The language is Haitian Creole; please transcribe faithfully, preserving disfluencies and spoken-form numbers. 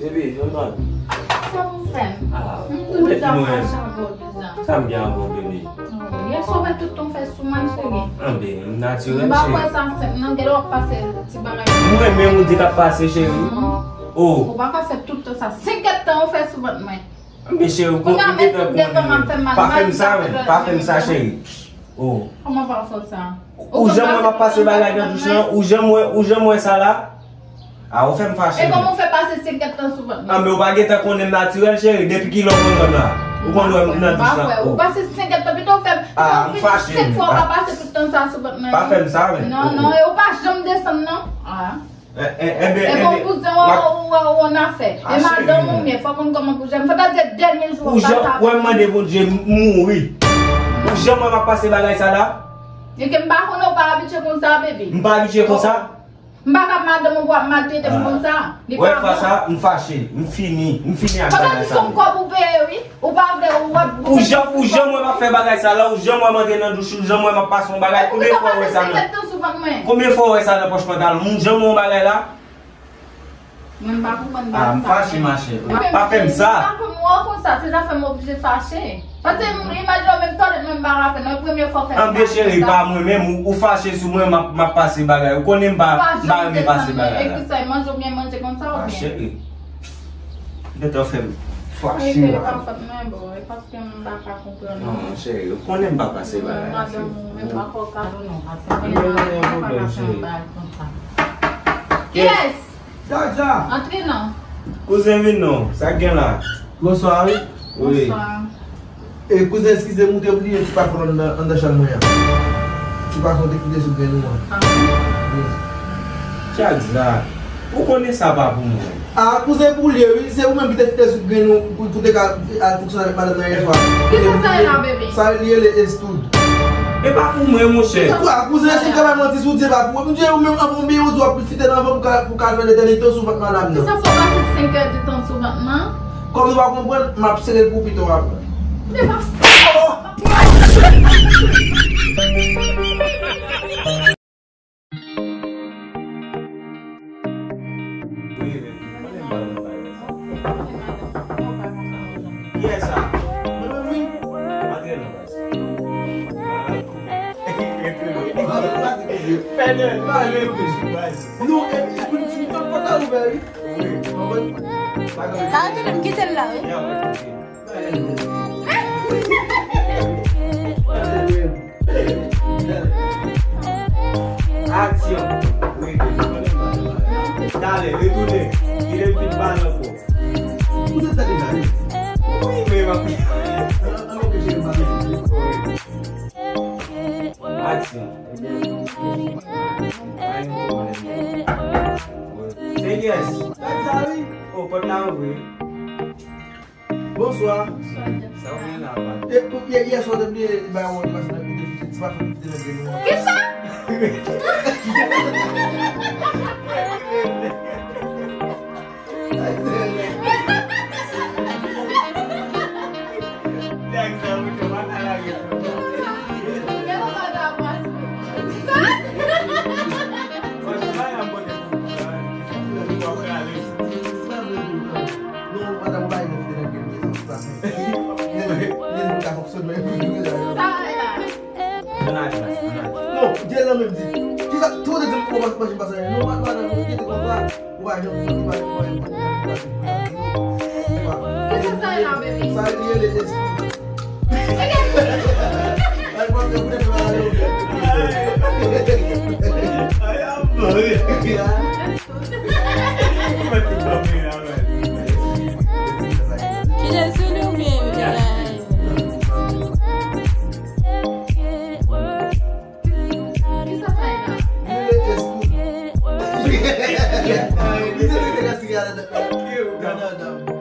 Bebe, jan m pral. Sa pou fè m? Ah, m toujou ap fache avè w deja. Sa m gen avè w, bebe? Oh, yè swa w wè tout tan w fè sou mwen, cheri. Anben, m natirèl, cheri. M pa kwè sa senp, non, gade w ap pase ti bagay. Mwen menm ou di k ap pase, cheri. Oh. Ou pa ka fè tout tan sa. Senkèt tan ou fè sou vant mwen. Anben, cheri, ou gentan konnen. Pa fè m sa, men. Pa fè m sa, cheri. Oh. Kòman pa fè w sa? Ou janm wè m ap pase bagay nan douch lan? Ou janm wè, ou janm wè sa la? Ah, ou fè m fache. E kòman w fè pase senkèt tan sou vant mwen? Anben, ou pa gentan konnen m natirèl, cheri. Depi kilè w konn wè m la? Ou konn wè m nan douch lan? Ou pase senkèt tan, pito w fè m, ah, m fache. Senk fwa w pa pase tout tan sa sou vant mwen. Pa fè m sa, men. Non, non, e ou pa janm desann, non. Ah. E, e, enben, enben, kouzen w, w, w, w, w, w, afè. E madanm ou, men fò konn kòman pou jwenn. Fò ta di dènye jou ou pa sa. Ou janm wè m mande Bondye m mouri. Ou janm wè m ap pase bagay sa la? E ke m pa konnen, ou pa abitye konsa, bebe. M pa abitye konsa? M pa ka madanm ou pou ap maltrete m konsa. Li pa bon. Wè, fwa sa, m fache. M fini. M fini ak bagay sa. Fò ta di se yon kòb ou peye, wi. Ou pa vle, ou wè. Ou janm, ou janm wè m ap fè bagay sa la, ou janm wè m antre nan douch, ou janm wè m ap pase yon bagay. Konbyen fwa w wè sa nan, konbyen fwa w wè sa nan pòch pantalon m? Ou janm wè yon bagay la? Mwen m pa konprann bagay sa. Ah, m fache, machè. Pa fè m sa. Pa fè m wè w konsa, se zafè m oblije fache. Paske m imajine w menm tòlèt mwen m pa ka fè, non, premye fwa w fè m. Anben, cheri, pa mwen menm, ou, ou fache sou mwen, m ap, m ap pase bagay. Ou konnen m pa, m pa renmen pase bagay la. Ou pa janm desann mwen, e ki sa, manje w byen manje konsa oubyen? Ah, cheri. Gentan fè m fache. Rete, e pa fòt mwen, boo, e paske m pa ka konprann. Non, cheri, ou konnen m pa pase bagay la, cheri. Madanm ou menm pa fè w kado non, paske mwen pa ka fè yon bagay konsa. Kiyès? Jaja! Antre non. Kouzen, vin non. Sa k gen la? Bonswa, wi. Wi. Bonswa. E, kouzen, eskize m, ou te bliye ti pafon anndan, anndan chanm mwen an. Ti pafon te kite sou grenn ou an. Ah. Wi. Jaja, ou konnen sa pa pou mwen. Ah, kouzen, pou li ye, wi. Se ou menm ki te kite sou grenn ou pou, pou te ka al fonksyone avèk madanm nan yè swa. Kisa sa ye la, bebe? Sa li rele Estoud. E pa pou mwen, monchè. Kwa, kouzen, si w ka bay manti, si w di e pa pou mwen, ou menm anvan w bliye, ou di w ap pwofite nan anvan pou ka, pou ka fè letènite sou vant madanm nan. Kisa fè w pase senk è de tan sou vant lan? Kòm nou pa konprann, m ap sere l pou w pito apre. Se pa sa. Kiyès sa? Mwen menm wi. Antre non, baz. Fè de, fè de, baz. Non, epi, epi, ti pòt la ouvè, wi. Wi. Konprann? Sa, antre, m kite l la, wi. Aksyon. Talè, retounen. Kite m fin pale ankò. Ou te tande sa, wi? Wi, men m ap... Aksyon. Se kiyès? Sa, wi. Oh, pòt la ouvri. Bonswa. Bonswa, Jackson. Sa w gen la, pa? E, yè, yè swa w te bliye bay yon ti pafon ki te nan grenn ou an. Kisa? Non, madanm ou pa gen fide nan grenn, se sa. Li, li, li ka fonksyone. Sa la. Non, Jay lan menm di. Kisa, tou de di m kòman manje pase. Non, madanm, ou kite konsa. Ou pa janm, ou pa janm, ou pa janm. Kisa sa la, bebe? Sa li rele espri. Ay, bon, mwen, mwen, mwen, mwen. Ki lè sou li oubyen li la? Kisa sa ye la? Li se li te gaspiye a nan tèt mwen.